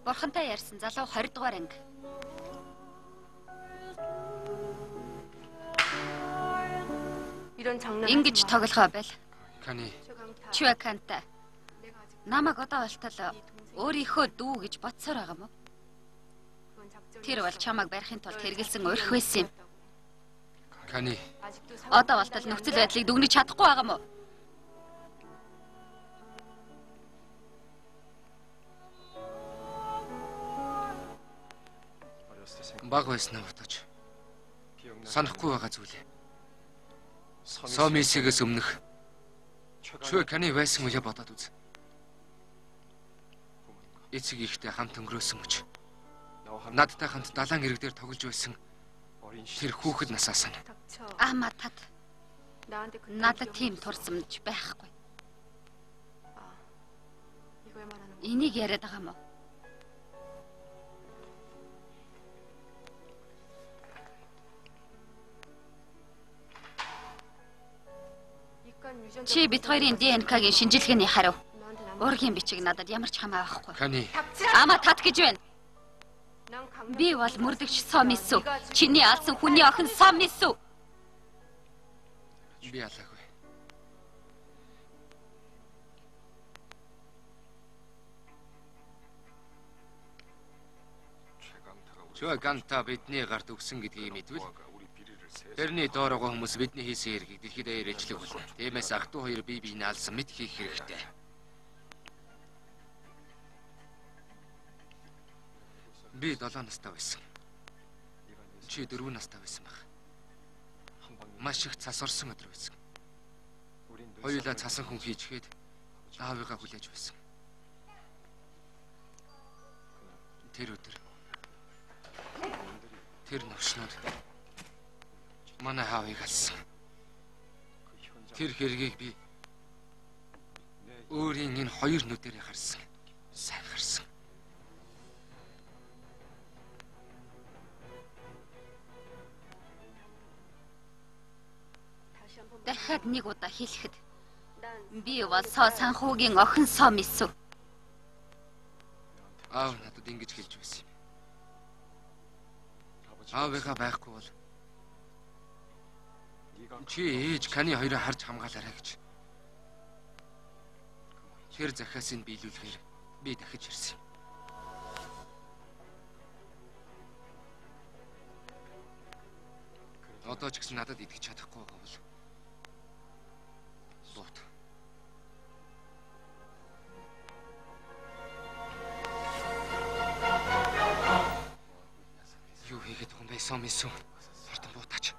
Бурхантай ярьсан залуу 20 дугаар анги. Ингэж тоглохоо байл. Кани. Чуаканта. Намайг одоо болтол өөрийнхөө дүү гэж бодсоор байгаа юм уу? Тэр бол чамайг барихын тулд хэрэгэлсэн урих байсан юм. Кани. Одоо болтол нөхцөл байдлыг дүгнэж чадахгүй байгаа юм уу? Баг байснаа бодож санахгүй байгаа зүйлээ. Сомисигээс өмнөх Чуэ Кани байсан үеэ бодоод үз. Эцэг ихтэй хамт өнгөрөөсөн мөч. Надтай хамт далайн эрэг дээр тоглож байсан тэр хүүхэд насаа сана. Ама тат. Надад тийм турсамж байхгүй. Энийг яриад байгаа юм уу? Чи бид хоёрын ДНК-гийн шинжилгээний хариу. Ургийн бичиг надад ямар ч хамаа байхгүй. Кани. Ама тат гэж байна. Би бол мөрдөгч Сомисү. Чиний алсан хүний охин Сомисү. Би алаагүй. Чуаканта бидний гарт өгсөн гэдгийг мэдвэл тэрний доор байгаа хүмүүс бидний хийсэн хэргийг дэлхийд даяар ижлэх болно. Тиймээс ах トゥ хоёр бие биенээ алсан мэт хийх хэрэгтэй. Би 7 настай байсан. Чи 4 настай байсан байх. Маш их цас орсон өдөр байсан. Хоёулаа цасан хүн хийчгээд аавыгаа хүлээж байсан. Тэр өдөр тэр новшнууд манай аавыг алсан. Тэр хэргийг би өөрийн энэ хоёр нүдээрээ харсан. Сайн харсан. Дахиад нэг удаа хэлэхэд би бол Со Санхүүгийн охин Сомисү. Аав надад ингэж хэлж байсан юм. Аавыгаа байхгүй бол чи ээж Кани хоёроо харж хамгаалаарай гэж. Тэр захиасыг биелүүлэхээр би дахиж ирсэн юм. Одоо ч гэсэн надад итгэж чадахгүй байгаа бол буут. Юу хийгээд байгаа юм бэ, Сомисү? Хурдан буутаач.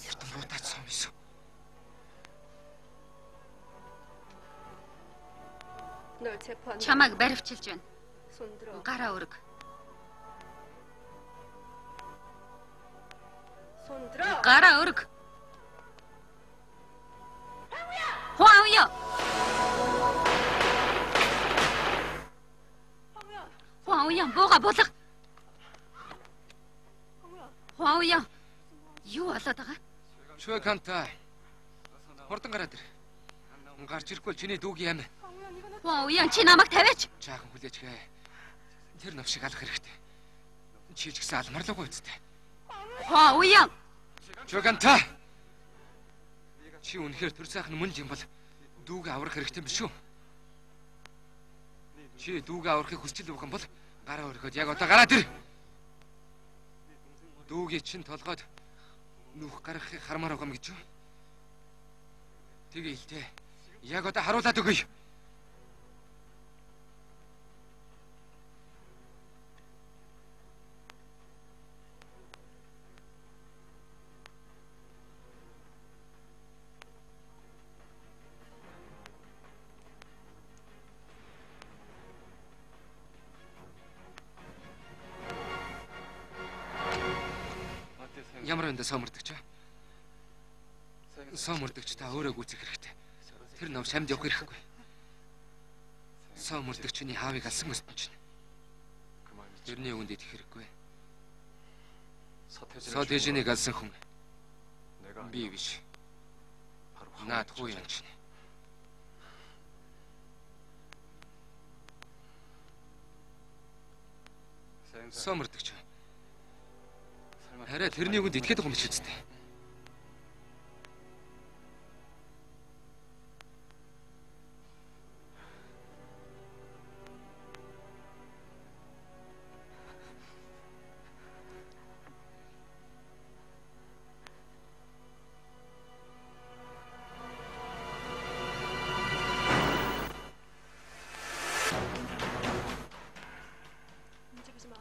Хурдан буутаач, Сомисү. Чамайг баривчилж байна. Гараа өрг. Гараа өрг. Хуаоё. Хуаоё, бууга буулга. Хуаоё. Юу болоод байгаа? Чуаканта. Хурдан гараад ир. Гарч ирэхгүй бол чиний дүүгийн амь. Хуаоё, чи намайг тавиач. Жаахан хүлээж гээ. Тэр новшиг алах хэрэгтэй. Чи ч гэсэн алмар л үгүй үстэй. Хуаоё. Чуаканта. Чи үнэхээр төр сайхан мөн юм бол дүүгээ аврах хэрэгтэй юм биш үү? Чи дүүгээ аврахыг хүсч л байгаа юм бол гараа өргөхөд яг одоо гараад ир. Дүүгийн чин толгойд нүх гаргахыг хармаар байгаа юм гэж юу? Тэгээ илтэй. Яг одоо харуулад өгье. Ямар өндө сомөрдөгч аа? Сомөрдөгч та өөрөө гүйцэх хэрэгтэй. Тэр ном шамд явах хэрэггүй. Сомөрдөгчний хаавыг алсан өстөн чинь. Тэрний үгэнд итгэх хэрэггүй. Сотежинийг алсан хүн би биш. Наад хуу юм чинь. Сомордогч. Арай тэрний үгэнд итгээд байгаа юм биш үстэй.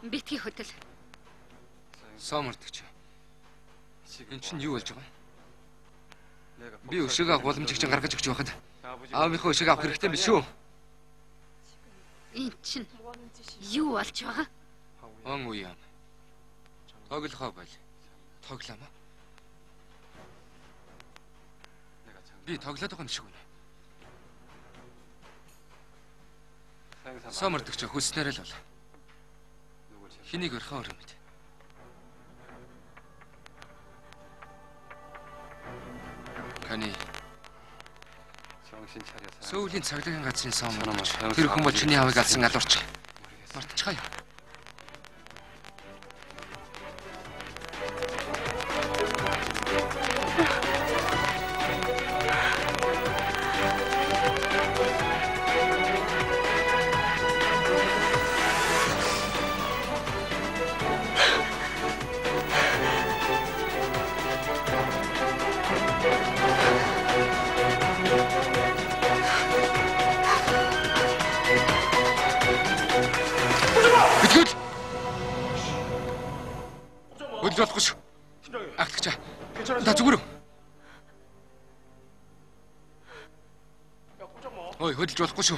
Битгий хөтөл. Сомордогч. Энд чинь юу болж байгаа юм? Би өшөөг авах боломжийг чинь гаргаж өгч байхад аавынхаа өшөөг авах хэрэгтэй биш үү? Энд чинь юу болж байгаа? Он үе юм. Тоглохоо боль. Тоглоом. Би тоглоод байгаа юм шиг байна. Сомордогч хүснээр л бол. Хэнийг өрхөө өрөө мэд. Кани. Сөүлийн цагдаагийн газрын сомордогч. Тэр хүн бол чиний аавыг алсан алуурч. Мартчихаа юу? Ой, хөдөлж болохгүй шүү.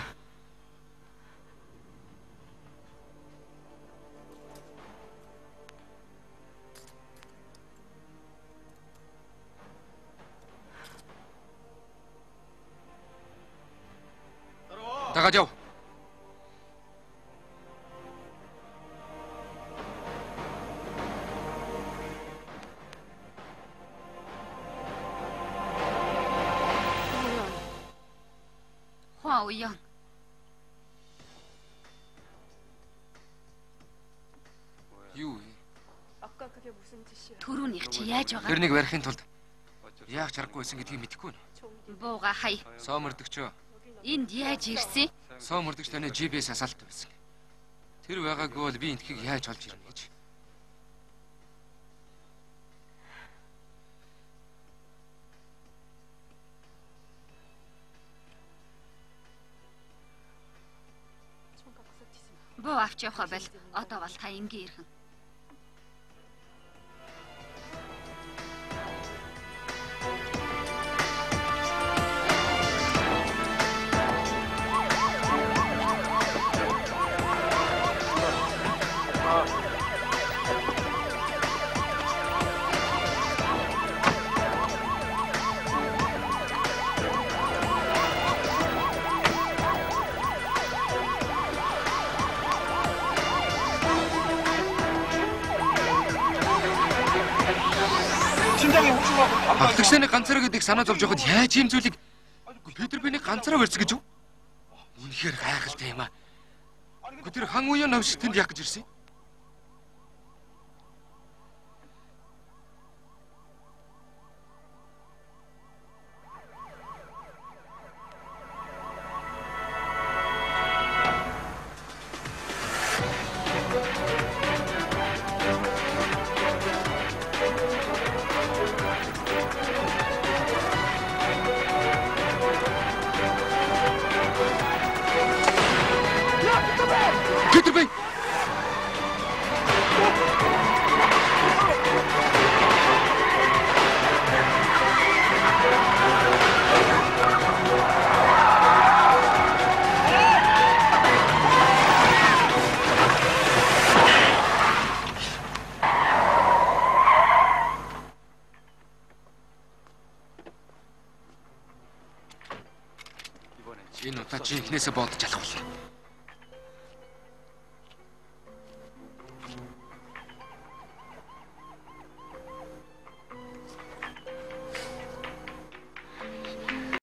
Дагаад яв. Уян. Юу вэ? Түрүүнийх чи яаж байгаа? Тэрнийг барихын тулд яах чаргагүй байсан гэдгийг мэдэхгүй байна. Бууга хай. Сомордогч. Энд яаж ирсэн? Сомордогч таны GPS асаалт байсан. Тэр байгаагүй бол би энтхийг яаж олж ирнэ гэж. Буу авч явах бол одоо бол та энгийн ирхэн. Ахлагчны ганцаараа гэдгийг санаа зовж явахад яаж ийм зүйлийг Питер Пэнийг ганцаараа барьсан гэж үү? Үнэхээр гайхалтай юм аа. Гэхдээ тэр хан уян новш тэнд яах гэж ирсэн юм? Энэ удаа чи ихнээсээ бодож алах болно.